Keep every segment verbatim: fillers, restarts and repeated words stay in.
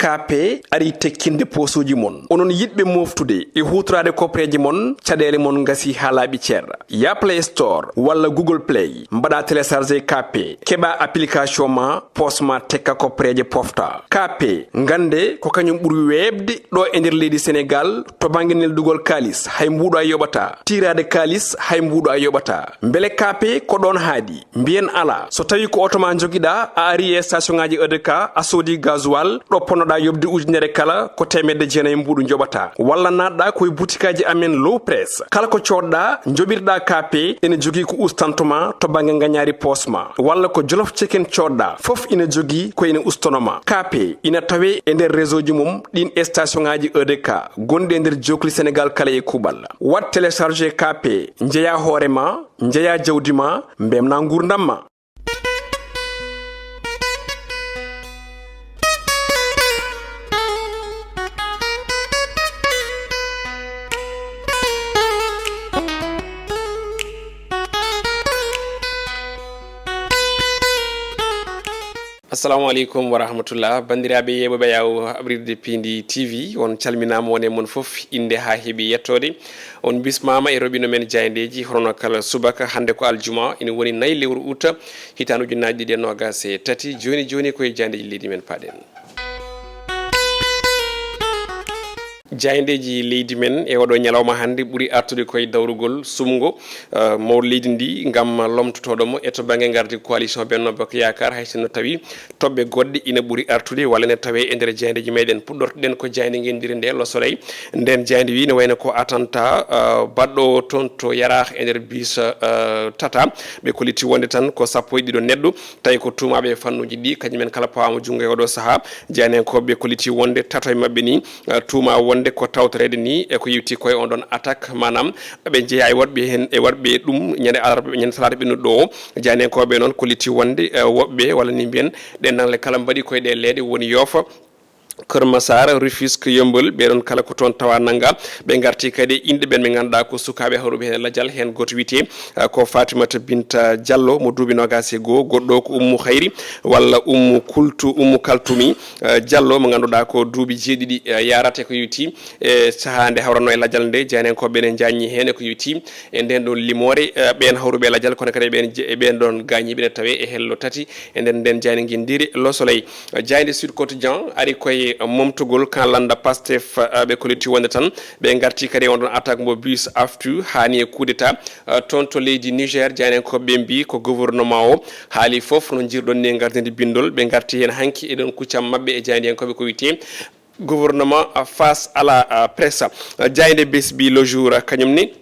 K P ari tekkinde poosuuji mon. Onon yiɗɓe mooftude e huutoraade koppereeje mon, caɗeele mon ngasi haa laaɓi cer. Ya Play Store walla Google Play, mbaɗa télécharger K P, keɓa application ma, poos ma tekka koppereeje pofta. K P, ngannde ko kañum ɓuri weeɓde ɗo e nder leydi Senegaal to bannge neldugol kaalis, hay mbuuɗo a yoɓataa. Tiiraade kaalis, hay mbuuɗo a yoɓataa. Mbele K P ko ɗoon haaɗi? Mbiyen alaa. So tawii ko oto ma njogiɗaa, a ari e station ŋaaji E D K, a soodi gasoil, ɗo ponnoɗaa yoɓde ujunere kala, ko teemedde jeenayi mbuuɗu njoɓataa. Walla naatɗaa ko e butikaaji amen Low Press. Kala ko coodɗaa, njoɓirɗaa K P, ene jogii ko ustanto ma to bannge ngañaari poos ma. Walla ko Jolof Chicken coodɗaa, fof ina jogii ko ene ustono ma. K P ina tawee e nder réseau ji mum ɗin e station ŋaaji E D K gonɗi e nder jookli Senegaal kala e kuuɓal. Waɗ télécharger K P, njeyaa hoore ma, njeyaa jawdi ma, mbemnaa nguurndam ma. Assalamu aleykum wa rahmatullah. Banndiraaɓe yeeɓooɓe yaawo aɓrirde Piindi T V, on calminaama, won e mon fof innde haa heɓi yettoode. On bismaama e roɓino men jaayndeeji, hono kala subaka. Hannde ko aljuma, ina woni nayi lewru ut, hitaande ujunnaaji ɗiɗi e noogaas e tati. Jooni jooni ko e jaayndeeji leydi men paaɗen. Jaayndeeji leydi men e oɗo ñalawma hannde ɓuri artude koye dawrugol suɓngo, eh, mawɗo leydi ndi ngam lomtotooɗo mo e to bannge ngardi coalition Benno Bokk Yaakaar, hay sinno tawi toɓɓe goɗɗe ina ɓuri artude walla ene tawee e nder jaayndeeji meɗen. Puɗɗortoɗen ko jaaynde ngenndire nde, Le Soleil. Nden jaaynde wi ne wayno ko attentat, eh, baɗɗo toon to Yaraax e nder bus, eh, Tata. Ɓe kolliti wonde tan ko sappo e ɗiɗo neɗɗo, tawi ko tuumaaɓe e fannuuji ɗi, kañum en kala pawaama junngo e oɗo sahaa. Jaayndiyankooɓe kolliti wonde tato e maɓɓe ni, eh, tuuma wonde ko tawtoreede ni e ko yewti koye on ɗon attaque, maanaam ɓe njeyaa e waɗɓe heen, e waɗɓe ɗum ñande alarba, ñande talaata ɓennuɗo o. Jaayndiyankooɓe noon kolliti wonde, eh, woɓɓe walla ni mbiyen ɗe nanle kala mbaɗi koye ɗe leeɗe woni Yoof, Kër Massar, Rufisque, Yeumbeul, ɓe ɗon kala ko toon tawa nannga. Ɓe ngarti kadi e inɗe ɓen ɓe ngannduɗaa ko sukaaɓe hawruɓe heen e lajal, heen gooto wiyetee, eh, ko Fatimata Binta Diallo mo duuɓi noogaas e goo, goɗɗo ko Ummu Khayri walla Ummu Kultu, Ummu Kaltumi, eh, Diallo mo ngannduɗaa ko duuɓi jeeɗiɗi, eh, yaarata e ko yewti e sahaa nde hawranno e lajal nde, jaayndiyankooɓe ɓe ne njaññi heen e ko yewti e nden ɗon limoore, eh, ɓeen hawruɓe e lajal, kono kadi e ɓeen je-, e ɓeen ɗon gaañiiɓe ne tawee e hello tati e nder nden jaaynde ngenndire Le Soleil. Eh, jaaynde Sud Quotidien ari koye momtugol kan lannda Pastef, eh, ɓe kolliti wonde tan ɓe ngarti kadi e on ɗon attaque mo bus aftu haani e coup d'état, eh, toon to leydi Niger. Jaayndiyankooɓe ɓe mbii ko gouvernement o haali fof no njirɗon ni e ngartinde binndol, ɓe ngarti heen hanki e ɗon kuccam maɓɓe e jaayndiyankooɓe ko wiyetee gouvernement, euh, face à la, euh, presse. Euh, jaaynde Besbi Le Jour, euh, kañum ni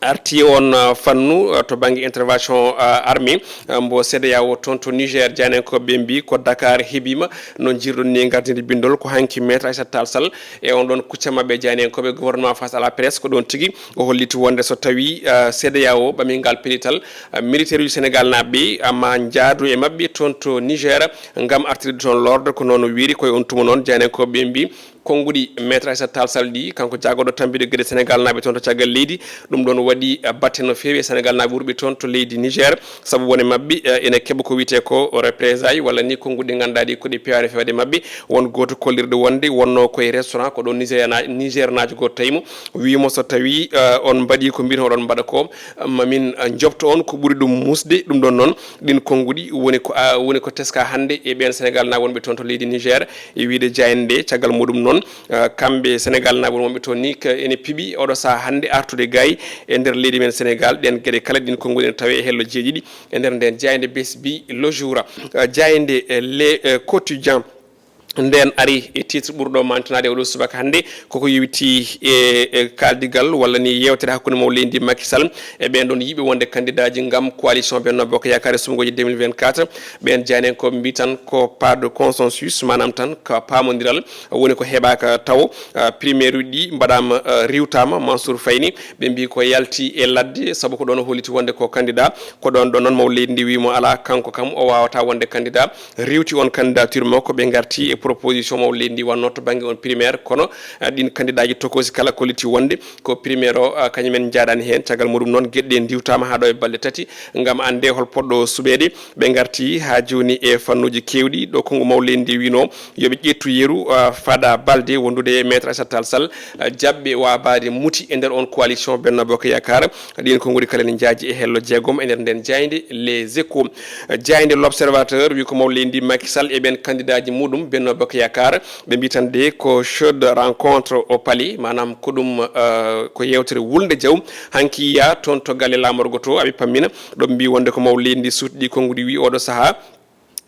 arti on, euh, fannu, euh, to bannge intervention, euh, armée, euh, mbo CEDEAO toon to Niger. Jaayndiyankooɓe ɓe mbii ko Dakar heɓiima, no njirɗon ni ngartinde binndol ko hanki Maître Aïssata Tall Sall e on ɗon kucca maɓɓe jaayndiyankooɓe gouvernement face à la presse, ko ɗon tigi o holliti wonde so tawii, euh, CEDEAO ɓamii ngal pellital, euh, militaire uji Senegal naaɓe ɓe, euh, ma njaadu e maɓɓe toon to Niger ngam artirde toon l'ordre, ko noon o wiiri. Koye on tuma noon, jaayndiyankooɓe ɓe mbii konnguɗi Maître Aïssata Tall Sall ɗi, kanko jaagorɗo tambiiɗo geɗe Senegal naaɓe toon to caggal leydi, ɗum ɗon waɗi, eh, batte no feewi e Senegal naaɓe wurɓe toon to leydi Niger, sabu won e maɓɓe, eh, ene keɓa ko wiyetee ko représailles walla ni konnguɗi ngannduɗaa ɗi ko ɗi peewani feewde maɓɓe. Won gooto kollirɗo wonde wonnoo koye restaurant, ko ɗo Niger na-, Niger naajo gooto tawi mo, wii mo so tawii, eh, on mbaɗii ko mbin oɗon mbaɗa ko, ma min, eh, njoɓto on ko ɓuri ɗum muusde. Ɗum ɗon noon, ɗin konnguɗi woni ko, ah, woni ko teska hannde e ɓeen Senegal na wonɓe toon to leydi Niger. E wiyde jaaynde nde, caggal muɗum noon, ah, kamɓe Senegal na wonɓe toon ni, ka ene piɓi oɗo sahaa hannde artude gay e nder leydi men Senegal. Ɗeen geɗe kala ɗin konnguɗi ene tawee e hello jeeɗiɗi e nder nden jaaynde Besbi Le Jour. Ah, jaaynde, eh, Le, eh, Quotidien. Nden ari e titre ɓurɗo mantinaade oɗo subaka hannde, koko yowiti e, e kaaldigal walla ni yeewtere hakkunde mawɗo leydi Macky Sall e ɓeen ɗon yiɓe wonde kandidaaji ngam coalition Benno Bokk Yaakaar e suɓngooji deux mille vingt-quatre. Ɓeen jaayndiyankooɓe mbii tan ko pas de consensus, maanaam tan ko paamondiral woni ko heɓaaka tawo. Ah, primaire uji ɗi mbaɗaama, ah, riwtaama. Mansour Faye ni ɓe mbii ko yalti e ladde, sabu ko ɗoon o holliti wonde ko candidat. Ko ɗoon ɗoon noon mawɗo leydi ndi wii mo alaa, kanko kam o waawataa wonde candidat. Riwti on candidature makko, ɓe ngarti e proposition maw leydi ndi wannoo to bannge on primaire, kono, ah, ɗin kandidaaji tokoosi kala kolliti wonde ko primaire o, ah, kañum en njaadaani heen. Caggal muɗum noon, geɗe ɗe ndiwtaama haa ɗo e balɗe tati ngam annde hol poɗɗo suɓeede. Ɓe ngarti haa jooni e fannuuji keewɗi, ɗo konngu maw leydi ndi winoo yo ɓe ƴettu yeru, ah, fada balde wondude e Maître Aissata Tall Sall, ah, jaɓɓe waabaade muti e nder on coalition Benno Bokk Yaakaar. Ɗin konnguɗi kala ne njaaji e hello jeegom e nder nden jaaynde Les Échos. Jaaynde L'Observateur wi ko maw leydi Macky Sall e ɓen kandidaaji muɗum Benno Bokk Yaakaar. Ɓe mbi tan de ko chaude rencontre au palais, maanaam ko ɗum, eh, ko yewtere wulnde jaw. Hanki yiya toon to galle laamorgo to, aɓe pammina. Ɗo ɓe mbi wonde ko maw leydi ndi suutɗi konnguɗi wi oɗo sahaa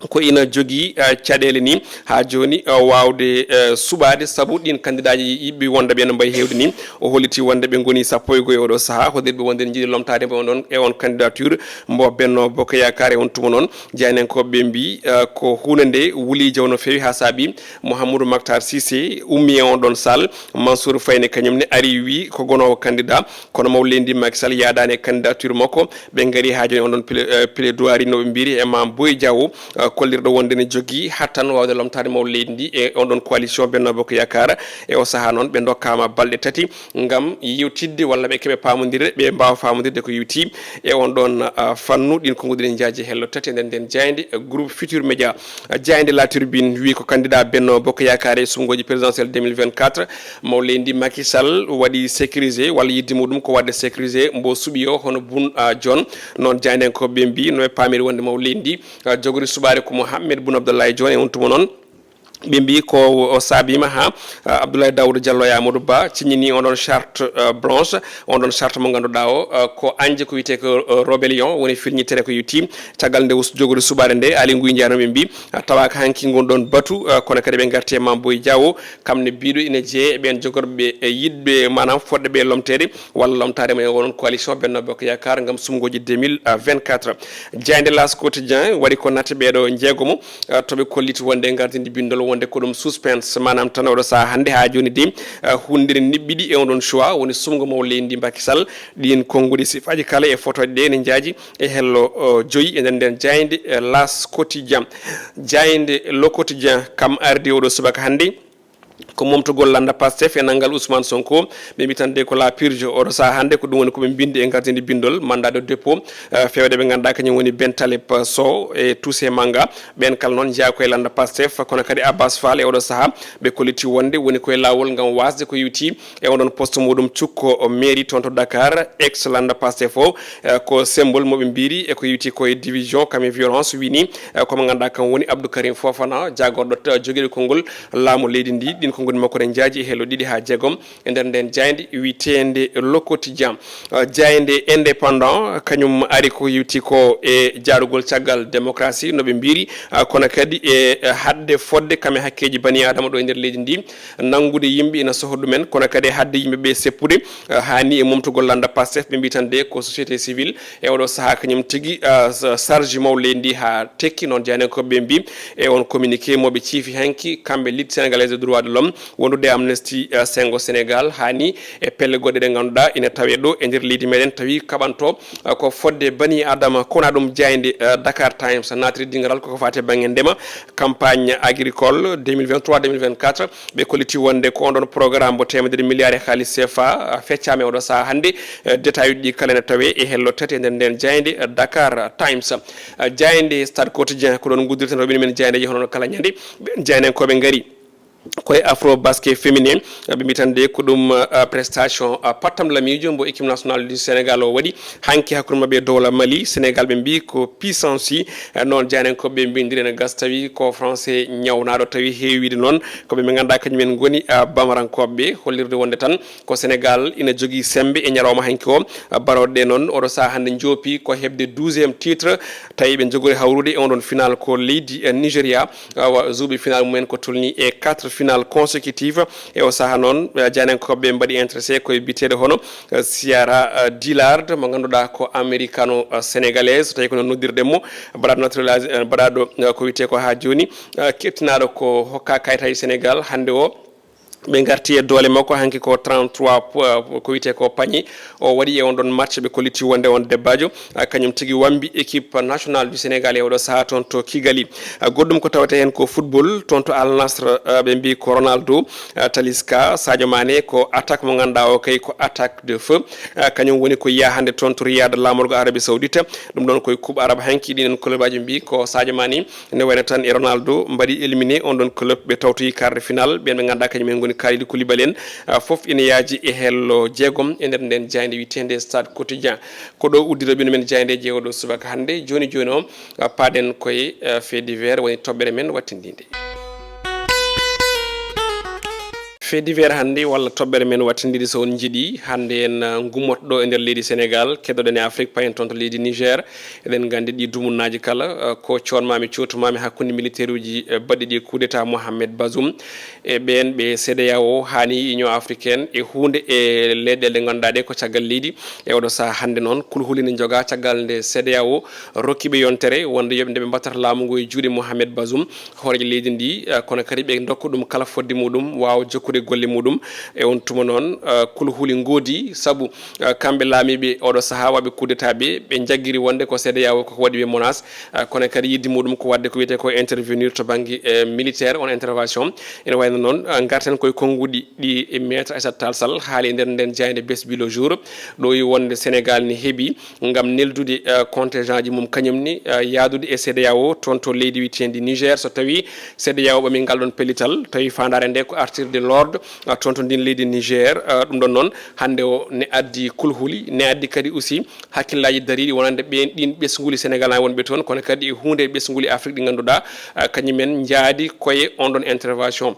ko ina jogii, eh, caɗeele ni haa jooni, eh, waawde, eh, suɓaade, sabu ɗin kandidaaji yiɗɓe wonde ɓe no mbayi heewde ni. O holliti wonde ɓe ngoni sappo e go'o oɗo sahaa, hollirɓe wonde ne njiɗi lomtaade mo on ɗon e on candidature mbo Benno Bokk Yaakaar. E on tuma noon, jaayndiyankooɓe ɓe mbi, eh, ko huunde nde wuli jaw no feewi haa saabi Mouhamadou Mactar Cissé ummi e on ɗon salle. Mansour Faye ne kañum ne ari wi ko gonoowo candidat, kono maw leydi Macky Sall yaadaani e candidature makko. Ɓe ngari haa jooni on ɗon plé-, eh, plaidoirie no ɓe mbiri e Mame Boye Diao, eh, kollirɗo wonde ne jogii hattan waawde lomtaade maw leydi ndi e on ɗon coalition Benno Bokk Yaakaar. E o sahaa noon ɓe ndokkaama balɗe tati ngam yewtidde walla ɓe keɓa faamondirde, ɓe mbaawa faamondirde ko yowiti e on ɗon, ah, fannu. Ɗin konnguɗi ne njaaji hello tati e nder nden jaaynde, eh, groupe Futur Média. Ah, jaaynde La Tribune wi ko candidat Benno Bokk Yaakaar e suɓngooji présidentielle deux mille vingt-quatre, maw leydi Macky Sall waɗi sécurisé walla yidde muɗum ko waɗde sécurisé mbo suɓi o hono Boun, ah, Dionne. Noon jaayndiyankooɓe ɓe mbi no ɓe paamiri wonde maw leydi ndi, ah, jogori suɓaade ko Mohamed Boun Abdallah Dionne. E on tuma noon, ɓe mbi ko o saabiima haa, ah, Abdoulaye Daouda Diallo e Amadou Ba ciññini on ɗon charte, ah, blanche, on ɗon charte mo ngannduɗaa o, ah, ko añde ko wiyetee ko, ah, rébellion woni firñitere ko yowiti. Caggal nde us-, jogori suɓaade nde, Aly Ngouille Ndiaye no ɓe mbi, ah, tawaaka hanki ngon ɗon batu, ah, kono kadi ɓe ngarti e Mame Boye Diao, kam ne biiɗo ina jeeye e ɓeen jogorɓe e yiɗɓe, maanaam fodde ɓe lomteede walla lomtaade mo e onon coalition Benno Bokk Yaakaar ngam suɓngooji deux mille vingt-quatre. Jaaynde L'As Quotidien waɗi ko natti ɓeeɗo njeegomo, eh, to ɓe kolliti wonde gardinde binndol wonde ko ɗum suspense, maanaam tan oɗo sahaa hannde haa jooni de, eh, hunndiri niɓɓiɗi e on ɗon choix woni suɓngo maw leydi ndi Macky Sall. Ɗin konnguɗi sifaaji kala e fotooje ɗe ne njaaji e hello, eh, joyi e nder nden jaaynde, eh, L'As Quotidien. Jaaynde Le Quotidien kam ardi oɗo subaka hannde ko momtugol lannda Pastef e nanngal Ousmane Sonko. Ɓe mbi tan de ko la purge oɗo sahaa hannde, ko ɗum woni ko ɓe mbindi e gardinde binndol, mandat de dépôt, eh, feewde ɓe ngannduɗaa kañum woni Ben Taleb Sow e Toussaint Manga. Ɓeen kala noon njeyaa ko e lannda Pastef, kono kadi Abbas Fall e oɗo sahaa ɓe kolliti wonde woni ko e laawol ngam waasde ko yowiti e on ɗon poste muɗum cukko o mairie toon to Dakar, ex lannda Pastef o, eh, ko symbole mo ɓe mbiri e ko yowiti ko e division kam e violence wini, eh, ko mo ngannduɗaa kam woni Abdou Karim Fofana, jaagorɗo, eh, jogiiɗo konngol laamu leydi ndi. Ɗin konnguɗi makko ɗe njaaji e hello ɗiɗi haa jeegom e nder nden jaaynde wiyeteende Le Quotidien. Eh, jaaynde Indépendant, kañum ari ko yowiti ko e jaarugol caggal démocratie, no ɓe mbiri, eh, kono kadi e, eh, haɗde fodde kam e hakkeeji bani Aadama ɗo e nder leydi ndi, nanngude yimɓe ina sohla ɗumen, kono kadi haɗde yimɓe ɓe seppude, eh, haa ni e momtugol lannda Pastef, ɓe mbi tan de ko société civile e oɗo sahaa kañum tigi, eh, sa-, charge maw leydi ndi haa tekki. Noon jaayndiyankooɓe ɓe mbi e on communiqué mo ɓe ciifi hanki, kamɓe Ligue Sénégalaise des Droits de l'Homme, wondude e Amnesty, eh, Senngo Sénégal, haa ni e pelle goɗɗe ɗe ngannduɗaa ina tawee ɗo e nder leydi meɗen, tawi kaɓanto, eh, ko fodde bani Adama. Ko wona ɗum jaaynde, eh, Dakar Times naatiri dingiral koko faati e bannge ndema, campagne agricole deux mille vingt-trois deux mille vingt-quatre. Ɓe kolliti wonde ko on ɗon programme mo teemedere milliard e haalis C F A, ah, feccaama e oɗo sahaa hannde. Eh, détail uji ɗi kala ene tawee e hello tati e nder nden jaaynde, eh, Dakar Times. Eh, jaaynde Stade Quotidien, ko ɗon nguddirten rewɓe men jaayndiji hono kala ñande. Ɓen jaayndiyankooɓe ngari ko e Afro Basket féminin, eh, ɓe mbi tan de ko ɗum, eh, prestation, eh, pattamlamiijo mbo équipe nationale du Sénégal o waɗi hanki hakkunde maɓɓe e dowla Mali. Sénégal ɓe mbi ko puissance, eh, noon jaayndiyankooɓe ɓe mbindiri ene gasa tawi ko français ñawnaaɗo, tawi heewiide noon ko ɓe ɓe ngannduɗaa kañum en ngoni, eh, bamarankooɓe, hollirde wonde tan ko Sénégal ina jogii semmbe e ñalawma hanki o. Barooɗe ɗe noon oɗo sahaa hannde njoopi ko heɓde douzième titre, tawi ɓe njogori hawrude e on ɗon final ko leydi, eh, Nigeria. Awa, zuuɓi final mumen ko tolni e quatre finales consécutives. E o sahaa noon, eh, jaayndiyankooɓe ɓe mbaɗi intéressé ko e biyeteeɗo hono, eh, Ciara, eh, Dillard, mo ngannduɗaa ko américano, eh, sénégalaise, tawi ko noon noddirɗen mo, baɗaaɗo naturalisé, eh, baɗaaɗo, eh, ko wiyetee ko haa jooni, eh, keɓtinaaɗo ko hokkaa kayitaaji Sénégal hannde o. Ɓe ngarti e doole makko hanki ko trente-trois po-, ko wiyetee ko pañe. O waɗi e on ɗon match ɓe kolliti wonde on debbajo, ah, kañum tigi wambi équipe nationale du Sénégal e oɗo saha toon to Kigali. Ah, goɗɗum ko tawete heen ko football, toon to Al Nassr, ah, ɓe mbi ko Ronaldo, ah, Talisca, Sadio Mané, ko attaque mo ngannduɗaa o kay ko attaque de feu. Ah, kañum woni ko yiya hannde toon to Riyad, laamorgo Arabie Saoudite. Ɗum ɗon koye Coupe Arabe hanki, ɗin en club aji mbi ko Sadio Mané, ne wayno tan e Ronaldo mbaɗi éliminé on ɗon club, ɓe tawtoyi quart de finale. Ɓen ɓe ngannduɗaa kañum en ngoni Kalidou Koulibaly en, ah, fof ina yaaji e hello jeegom e nder nden jaaynde wiyeteende Stade Quotidien. Ko ɗo udditorɓe men jaayndeeji e oɗo subaka hannde. Jooni jooni o, ah, paaɗen koye, ah, fait divers, woni toɓɓere men wattindiinde. Fait divers hannde walla toɓɓere men wattindiinde, so on njiɗi, hannde en, ah, ngummoto ɗo e nder leydi Sénégal, keddoɗen e Afrique, payen toon to leydi Niger. Eɗen nganndi ɗi dumunnaaji kala, eh, ko coonmaami, cootumaami hakkunde militaire uji, eh, baɗɗi ɗi coup d'état Mohamed Bazoum e ɓeen ɓe C E D E A O, haa ni Union Africaine e huunde e leyɗeele ɗe ngannduɗaa ɗe ko caggal leydi. E oɗo saha hannde noon, kulhuli ne jogaa caggal nde C E D E A O rokki ɓe yontere wonde yoɓe nde ɓe mbattata laamu ngu e juuɗe Mohamed Bazoum, hooreejo leydi ndi, eh, kono kadi ɓe ndokka ɗum kala fodde muɗum waawa jokkude golle muɗum. E on tuma noon, eh, kulhuli ngoodi sabu Eh, kamɓe laamiiɓe oɗo saha waɗɓe coup d'état ɓe, ɓe jaggiri wonde ko C E D E A O koko waɗi ɓe menace, eh, kono kadi yidde muɗum ko waɗde ko wiyetee ko intervenir to bannge, eh, militaire, on intervention. Ene wayno noon, eh, ngarten koye konnguɗi ɗi e Maître Aissata Tall Sall haali e nder nden jaaynde Bessbile Jour, ɗo wi wonde Sénégal ne heɓi ngam neldude, eh, contingent ji mum kañum ni, eh, yaadude e C E D E A O toon to leydi wiyeteendi Niger, so tawi C E D E A O ɓami ngal ɗon pellital, tawi faandaare nde ko artirde l'ordre, ah, toon to ndin leydi Niger. Ah, ɗum ɗon noon, hannde o ne addi kulhuli, ne addi kadi aussi hakkillaaji dariiɗi wonande ɓeen, ɗin ɓesnguuli Sénégal na wonɓe toon, kono kadi e huunde e ɓesnguuli Afrique ɗi ngannduɗaa, ah, kañumen njaadi koye on ɗon intervention.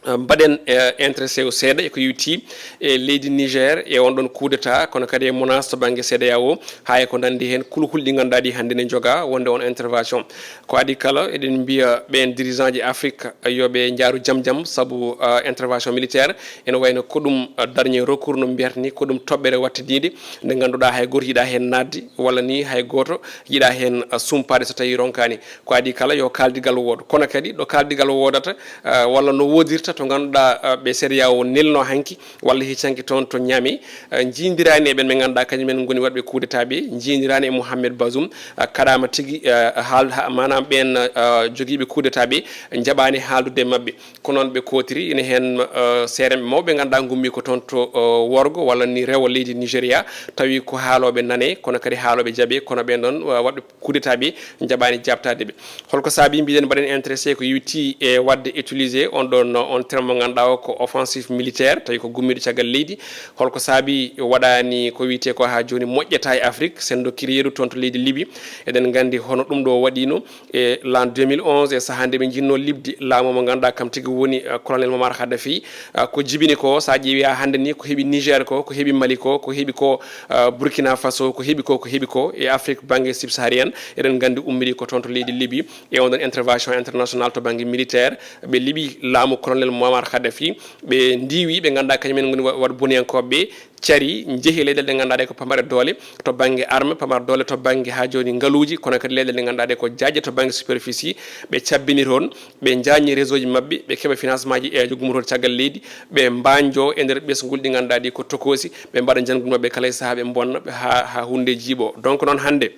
Ah, mbaɗen, eh, intéressé o seeɗa e ko yowiti e leydi Niger e on ɗon coup d'état, kono kadi e menace to bannge C E D E A O, haa e ko nanndi heen kulhuli ɗi ngannduɗaa ɗi hannde ne jogaa wonde on intervention. Ko adii kala, eɗen mbiya ɓeen dirigeant ji Afrique, eh, yo ɓe njaaru jam jam, sabu, eh, intervention militaire ene wayno ko ɗum, eh, dernier recours no mbiyata ni, ko ɗum toɓɓere wattindiinde nde ngannduɗaa hay gooto yiɗaa heen naatde, walla ni hay gooto yiɗaa heen, eh, sumpaade so tawii ronkaani. Ko adii kala yo kaaldigal wood. Kono kadi ɗo kaaldigal woodata, eh, walla no woodirta to ngannduɗaa, eh, ɓe C E D E A O nelno hanki, walla hecci hanki toon to Niamey, eh, njiidiraani e ɓeen ɓe ngannduɗaa kañum en ngoni waɗɓe coup d'état ɓe, njiidiraani e Mohamed Bazoum, eh, kaɗaama tigi, eh, haal-, ha-, maanaam ɓeen, eh, jogiiɓe coup d'état ɓe njaɓaani haaldude e maɓɓe. Ko noon ɓe kootiri, ina heen, eh, seeremɓe mawɓe ɓe ngannduɗaa ngummi ko toon to, eh, worgo walla ni rewo leydi Nigeria, tawi ko haalooɓe nane, kono kadi haalooɓe jaɓe, kono ɓeen ɗoon, eh, waɗɓe coup d'état ɓe njaɓaani jaabtaade ɓe. Holko saabii mbiɗen mbaɗen intéressé ko yowiti e waɗde utilisé on ɗon, on terme mo ngannduɗaa o ko offensive militaire, tawi ko gummiiɗo caggal leydi. Holko saabii waɗaani ko wiyetee ko haa jooni moƴƴata e Afrique, sen dokkiri yeru toon to leydi Libi. Eɗen nganndi hono ɗum ɗo waɗiino e l'an deux mille onze e sahaa nde ɓe njinnoo liɓde laamu mo ngannduɗaa kam tigi woni, eh, colonel Muammar Kadhafi. Eh, ko jibini ko, so a ƴeewi haa hannde ni, ko heɓi Niger ko, ko heɓi Mali ko, ko heɓi ko, eh, Burkina Faso, ko heɓi ko, ko heɓi ko e Afrique bannge subsaharienne, eɗen nganndi ummiri ko toon to leydi Libi, e on ɗon intervention international to bannge militaire, ɓe liɓi laamu colonel Muammar Kadhafi, ɓe ndiiwi, ɓe ngannduɗaa kañum en ngoni wa-, waɗ boniyankooɓe ɓe, cari, njehi leyɗeele ɗe ngannduɗaa ɗe ko pamare doole to bannge arme, pamare doole to bannge haa jooni ngaluuji, kono kadi leyɗeele ɗe ngannduɗaa ɗe ko jaajje to bannge superficie, ɓe cabbini toon, ɓe njaññi réseau ji maɓɓe, ɓe keɓa financement ji e gummotoɗo caggal leydi, ɓe mbañjo e nder ɓesngol ɗi ngannduɗaa ɗi ko tokoosi, ɓe mbaɗa njangol maɓɓe kala e sahaa, ɓe mbonna ɓe haa, haa huunde jiiɓo. Donc noon hannde,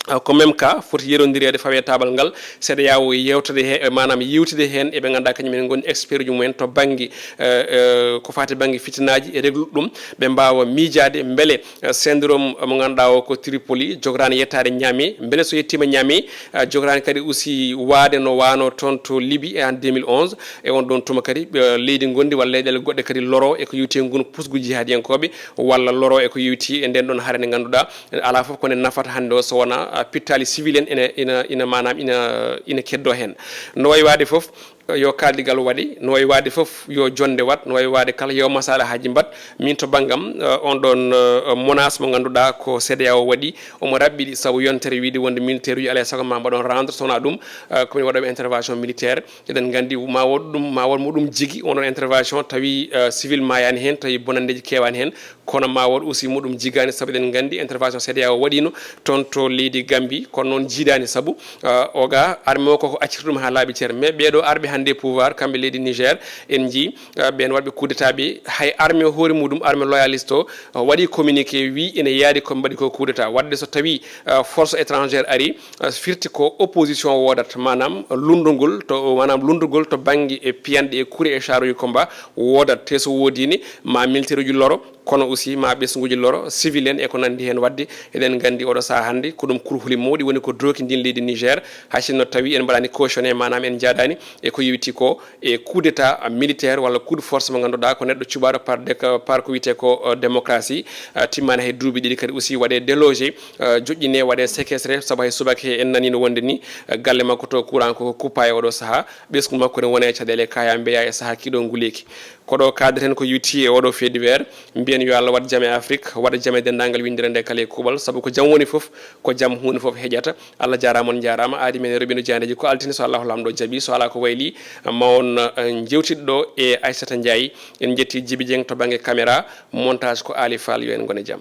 ah, ko même cas foti yerondireede fawe taabal ngal, C E D E A O yewtade he, maanaam yewtide heen e ɓe ngannduɗaa kañum en ngoni expert ji mumen to bannge, eh, eh, ko faati bannge fitinaaji e reglude ɗum, ɓe mbaawa miijaade mbele, eh, syndrome mo ngannduɗaa o ko Tripoli jogoraani yettaade Niamey, mbele so yettiima Niamey, eh, jogoraani kadi aussi waade no waano toon to Libi e an deux mille onze, e on ɗon tuma kadi, eh, leydi ngonndi walla leyɗeele goɗɗe kadi loro e ko yowiti e ngun pusgu jihadiyankooɓe, walla loro e ko yowiti e nden ɗon hare nde ngannduɗaa alaa fof ko nde nafata hannde o, so wonaa, ah, pittaali civil en ina, ina, ina, maanaam ina, ina keddo heen. No wayi waade fof, yo kaaldigal waɗe, no wayi waade fof, yo jonnde waɗ, no wayi waade kala, yo masaalahaaji mbaɗ. Min to banngam, eh, on ɗon, eh, menace mo ngannduɗaa ko C E D E A O waɗi, omo raɓɓiɗi sabu yontere wiide wonde militaire uji alaa e sago ma mbaɗon rendre, so wonaa ɗum, eh, ko min waɗooɓe intervention militaire. Eɗen nganndi ma wood ɗum, ma wood mo ɗum jigi, on ɗon intervention, tawi, eh, civil maayaani heen, tawi bonanndeeji keewaani heen, kono ma wood aussi mo ɗum jigaani, sabu eɗen nganndi intervention C E D E A O waɗiino toon to leydi Gambie, kono noon jiidaani, sabu, eh, o ga arme o koko accirta ɗum haa laaɓi cer. Mais ɓee ɗo arɓe hannde Nde pouvoir, kamɓe leydi Niger, en njii, uh, ɓeen waɗɓe coup d'état ɓe, hay armée hoore muɗum, armée loyaliste o, uh, waɗi communiqué, wi ene yaadi ko mbaɗi ko coup d'état. Waɗde so tawi, uh, force étrangère ari, uh, firti ko opposition woodat, maanaam lunndugol to, maanaam lunndugol to bannge e piyanɗe e kuri e chaaruji combat woodat. Te so woodii ni, ma militaire uji loro, kono aussi ma ɓesnguuji loro, civil en e ko nanndi heen. Waɗde eɗen nganndi oɗo sahaa hannde ko ɗum kurhuli mawɗi woni ko dooki ndin leydi Niger, hay sinno tawi en mbaɗaani cautionné, maanaam en njaadaani e ko yowiti ko e coup d'état militaire walla coup de force mo ngannduɗaa ko neɗɗo cuɓaaɗo par dé-, par ko wiyetee ko, euh, démocratie, euh, timmaani hay duuɓi ɗiɗi. Kadi aussi waɗee délogé, euh, joƴƴinee, waɗee séquestré, sabu hay subaka he en nanii no wonde ni, euh, galle makko to courant ko kuppaa e oɗo sahaa, ɓesngu makko ne wona e caɗeele kaya mbeya e sahaa kiɗo nguleeki. Ko ɗo kaadeten ko yowiti e oɗo fait divers. Mbiyen yo Allah waɗ jam e Afrik, waɗa jam e denndaangal winndere nde kala e kuuɓal, sabu ko jam woni fof, ko jam huunde fof heƴata. Allah jaaraama, on njaaraama. Aadi men e roɓino jaandeji ko altine, so Allahu Laamɗo jaɓi, so alaa ko wayli, ma on, eh, njewtid ɗo e Aissata Ndiaye. En njetti Jibi Dieng to bannge caméra, montage ko Ali Fall, yo en ngon e jam.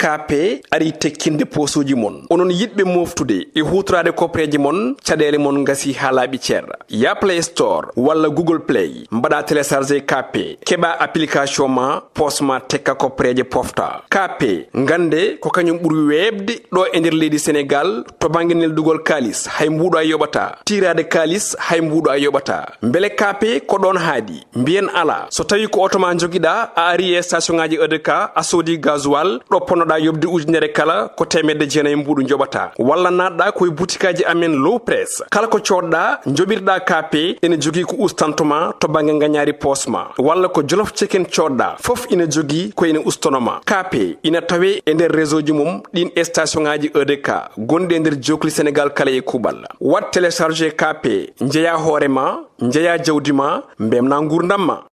K P ari tekkinde poosuuji mon. Onon yiɗɓe mooftude e huutoraade koppereeje mon, caɗeele mon ngasi haa laaɓi cer. Ya Play Store walla Google Play, mbaɗa télécharger K P, keɓa application ma, poos ma tekka koppereeje pofta. K P, ngannde ko kañum ɓuri weeɓde ɗo e nder leydi Senegal to bannge neldugol kaalis, hay mbuuɗo a yoɓata. Tiiraade kaalis, hay mbuuɗo a yoɓata. Mbele K P ko ɗoon haadi? Mbiyen alaa. So tawi ko oto ma njogiɗa, a ari e station ngaji E D K, a soodi gasoil, ɗo ponnoɗa yoɓde ujunere kala, ko teemedde jeenayi mbuuɗu njoɓata. Walla naatɗa ko e butikaaji amen Low Press. Kala ko coodɗa, njoɓirɗa K P, ene jogii ko ustanto ma to bannge ngañaari poos ma. Walla ko Jolof Chicken coodɗa, fof ina jogii ko ina ustono ma. K P ina tawe e nder réseau ji mum, ɗin e station ngaji E D K, gonɗi e nder jookli Senegal kala e kuuɓal. Waɗ télécharger K P, njeya hoore ma, njeya jawdi ma, mbemna nguurndam ma.